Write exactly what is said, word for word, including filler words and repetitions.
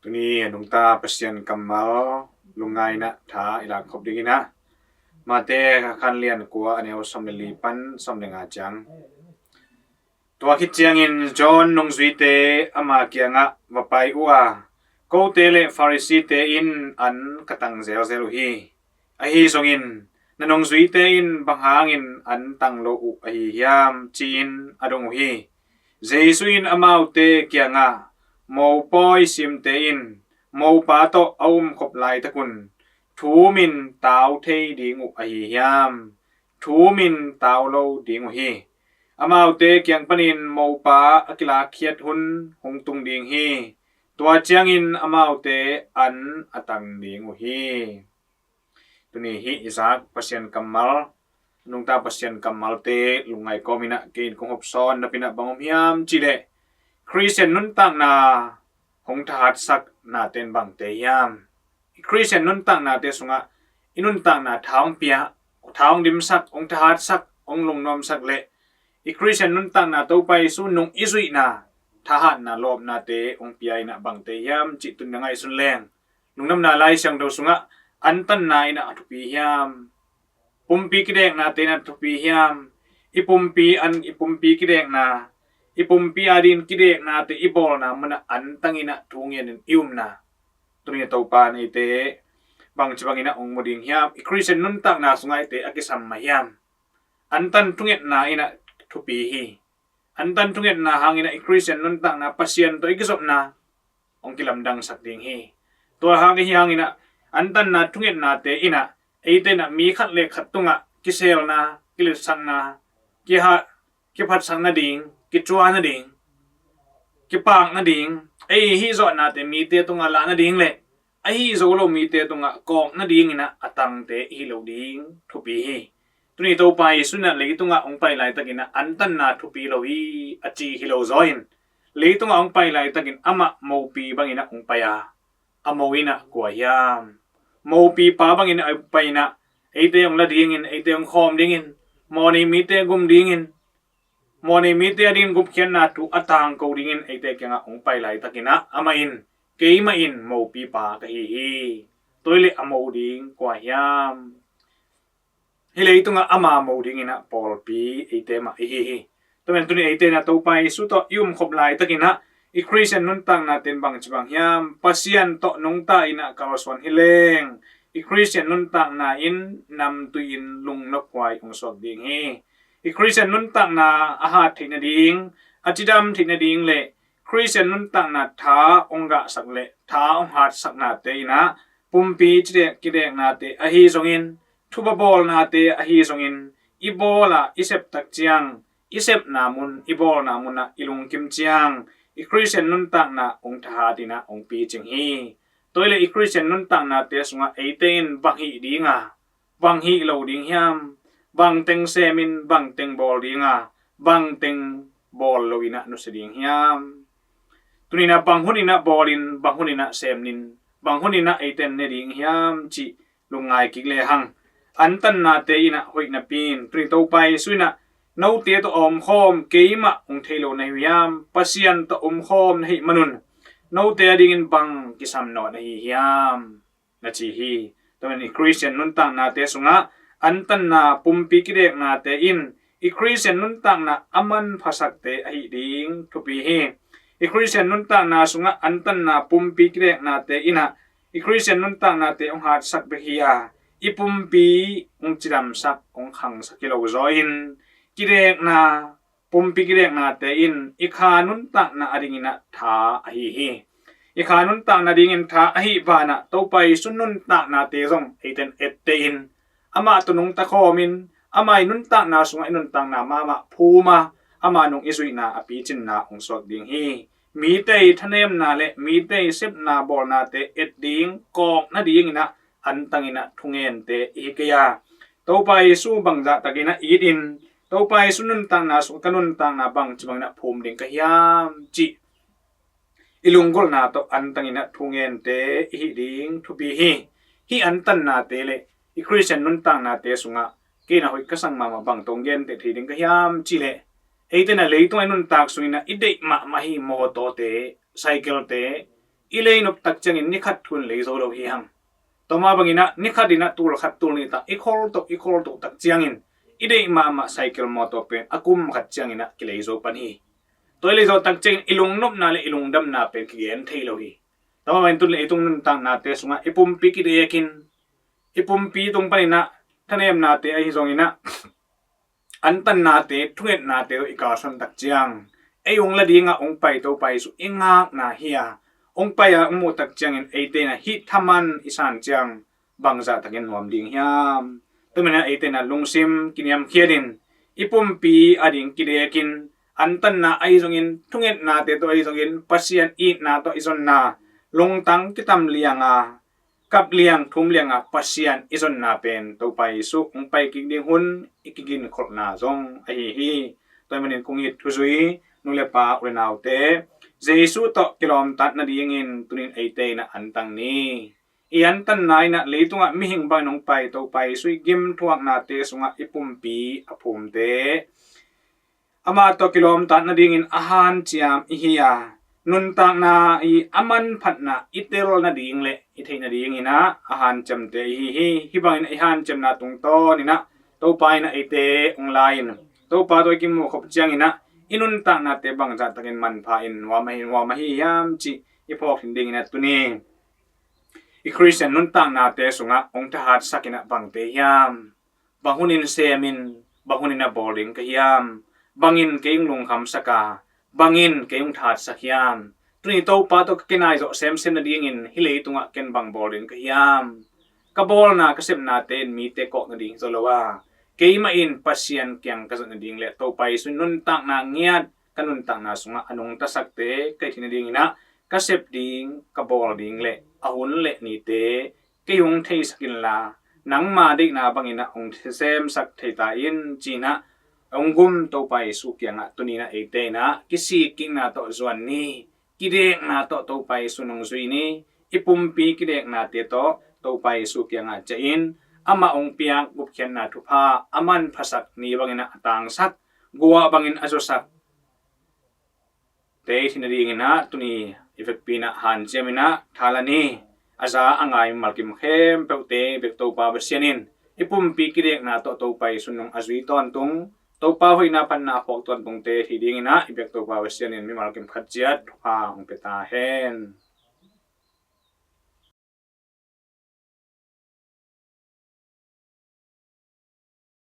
Tuni a nungta Pasian kammal lungngaihna tha i lak khop dingin ah, Mate a khan lian kua, a neu sawm le li pan sawm le nga ciang. Tua khit ciangin John nungzuite ama kiangah va pai uh a, kote le Pharisee-te in an ka tang zelzel uh hi. Ahi zongin na nungzuite in bang hangin an tang lo uh ahi hiam, ci-in a dong uh hi. Jesu in amaute kiangah, mopawi simte in mopa tawh a umkhop laitakun thumin tau thei ding uh ahi hiam? Thumin tau lo ding uh hi. Amaute kiang panin mopa a kilakkhiat hun hong tung ding hi. Tua ciangin amaute an a tang ding uh hi. Tuni hih i zak Pasian kammal, nungta Pasian kammalte lungngai kawmin ah kei in kong hopsawn napi-in ah bang om hiam cih leh, Khristian nuntakna hong thahatsak nate'n bangte hiam? I Khristian nuntaknate sungah i nuntakna tha hong pia, tha hong dimsak, hong thahatsak, hong lungnuamsak leh i Khristian nuntakna Topa Jesu nung i zuihna, thahatna, lawpnate hong pia in ah bangte hiam cih tuni-in ah ngaihsun leng, Lungdamna Lai Siangtho sungah antanna in ah a thupi hiam? Pumpi kideknate in ah a thupi hiam? I pumpi an, i pumpi kidekna, i pumpi adingin kideknate i bawlna munah antang in ah thu ngenin i umna, tuni-in ah Topa in eite bangci bangin ah hong mu ding hiam? I Khristian nuntakna sungah eite a kisam mah hiam? Antan thungetna in ah thupi hi. Antan thungetna hangin ah i Khristian nuntakna, Pasian tawh i kizopna hong kilamdangsak ding hi. Tua hang ahi hangin ah antanna thungetnate in ah eite in ah mi khat le khat tungah kiselna, kiletsakna, kiha, kiphatsak nading, kicuah nading, kipak nading, ei hih zawhnate mite tungah lah nading le ahi zo lo mite tungah kawk nadingin ah a tangte i hi lo ding thupi hi. Tuni Topa Jesu in ah leitungah hong pai laitakin ah antanna thupi lo hi, a ci hi lo zaw in, leitungah hong pai laitakin amah mopi bangin ah hong pai a, a mo in ah kua hiam? Mopipa bangin ah hong pai in ah eite hong la dingin, eite hong khawm dingin, mawhnei mite gum dingin, mawhnei mite adingin gupkhiatna thu a tangko dingin eite kiangah hong pai laitakin ah amah in, keimah in mopipa ka hi hi. Tua hi leh a mo ding kua hiam? Hih leitungah ama mo dingin ah pawlpi eite mah i hi hi. Tua manin tuni eite in ah Topa Jesu tawh i umkhop laitakin ah i Khristian nuntaknate'n bangci bang hiam? Pasian tawh nungta in ah kalsuan hi leng, i Khristian nuntakna in namtui in lungnophuai hong suak ding hi. I Khristian nuntakna a hat theih nading, a cidam theih nading le Khristian nuntakna tha hong gahsak le tha hong hatsaknate in ah pumpi cidek kideknate ahi zongin, thupha bawlnate ahi zongin, i bawl a i sep tak ciang, i sepna mun, i bawlna munah i lungkim ciang, i Khristian nuntakna hong thahat in ah hong picing hi. Tua hi leh i Khristian nuntaknate sungah eite in bang hih ding a, bang hih lo ding hiam? Bang teng semin bang teng bawl ding a, bang teng bawl lo in ah nusia ding hiam? Tuni-in ah bang hun in ah bawlin, bang hun in ah semin, bang hun in ah eite'n ne ding hiam cih lungngai kik lehang, antannate in ah hoih napi-in tuni Topa Jesu in ah, note tawh a omkhawm keimah hong thei lo na hi uh hiam? Pasian tawh omkhawm na hih manun note adingin bang kisam nawn na hi hiam? Na ci hi. Tua manin i Khristian nuntaknate sungah antanna pumpi kideknate in i Khristian nuntakna a manphasakte ahih ding thupi hi. I Khristian nuntakna sungah antanna pumpi kideknate in ah i Khristian nuntaknate hong hatsak bek hi a, i pumpi hong cidamsak, hong khangsak hi lo zaw in, kidekna, pumpi kideknate in i kha nuntakna adingin ah tha ahi hi. I kha nuntakna dingin tha ahih banah Topa Jesu nuntaknate zong eite'n etteh in, amah tawh nungta khawmin, ama i nuntakna sungah i nuntakna mahmah phum a, ama nung i zuihna a picinna hong suak ding hi. Mite i thanemna le mite i sepna bawlnate et ding, kawk nadingin ah antang in ah thungente i hi kei a, Topa Jesu bangzah takin ah it in, Topa Jesu nuntakna sungah ka nuntakna bangci bangin ah phum ding ka hiam cih i lunggulhna tawh antang in ah thungente i hih ding thupi hi. Hih antannate le i Khristian nuntaknate sungah kei in ah hoih ka sak mahmah bang tawh hong genteh thei ding ka hiam cih leh, eite'n ah leitungah i nuntak sungin ah i deih mahmah hi mawtawte, cycle-te, I lei nop tak ciangin ni khat thu in lei zo lo hi hang. Tua mah bangin ah ni khat in ah tul khat tul nih tak i khol toh i khol toh tak ciangin i deih mahmah cycle mawtaw pen a kum khat ciangin ah kilei zo pan hi. Tua i lei zo tak ciangin i lungnopna le i lungdamna pen kigen thei lo hi. Tua mah bangin tun le i tung nuntaknate sungah i pumpi kidekin i pumpi tung panin ah thanemnate ahi zongin ah antannate, thungetnate tawh i kalsuan tak ciang ei hong la dingah hong pai Topa Jesuh i ngakna hi a, hong pai a hong muh tak ciangin eite in ah hih thaman i san ciang bangzah takin nuam ding hiam? Tua manin ah eite in ah lungsim kiniamkhiatin i pumpi a ding kidekin antanna ahi zongin, thungetnate tawh ahi zongin, Pasian itna tawh i zonna lungtang kitam lianga kap liang thum lianga Pasian i zonna pen Topa Jesuh hong pai kik ding hun i kiginkholhna zong ahi hi. Tua manin kong it thuzui nu le pa u le naute, Jesuh tawh kilawmtat nadingin tunin eite in ah antang ni. I antanna in ah leitungah mihing bangin hong pai Topa Jesuh i gimthuaknate sungah i pumpi a phumte amah tawh kilawmtat nadingin a hanciam i hi a, nuntakna i a manphatna i tel nading le i theih nadingin ah a hanciamte i hi hi. Hih bangin i hanciamna tungtawn in ah Topa in ah eite hong la-in Topa tawh i kimuh khop ciangin ah i nuntaknate bangzah takin manpha in nuam ahi, nuam ahi hiam cih i phawk khin dingin ah tuni i Khristian nuntaknate sungah hong thahatsak in ah bangte hiam? Bang hunin semin, bang hunin a bawl ding ka hiam? Bangin kei hong lungkhamsak a, bangin kei hong thatsak hiam? Tuni Topa tawh ka kinai zawh semsem nadingin hih leitungah ken bang bawl ding ka hiam? Ka bawlna ka sepnate in mite kawk nading hi zaw lo a, keimah in Pasian kiang ka zat nading le Topa Jesuh nuntakna ngiat ka nuntakna sungah a nungtasakte ka hih theih nadingin ah ka sep ding, ka bawl ding le a hun le nite kei hong theisak inla, nangma deihna bangin ah hong semsak thei ta in, ci-in ah hong gum Topa Jesuh kiangah tuni in ah eite in ah kisikkikna tawh zuan ni, kidekna tawh Topa Jesuh in hong zui ni. I pumpi kideknate tawh Topa Jesuh kiangah ciah in, amah hong piak gupkhiatna thupha a manphasak ni bangin ah a tangsak, guah bangin a zuasak te i theih nadingin ah tuni i vekpi in ah hanciam in ah tha la ni. A za a ngai mimal kim khempeuhte i biak Topa Pasian in i pumpi kidekna tawh Topa Jesuh in hong a zui tawntung, Topa hoihna phatna a phawk tawntungte i theih dingin ah i biak Topa Pasian in mimal kim khat ciat thupha hong pia ta hen.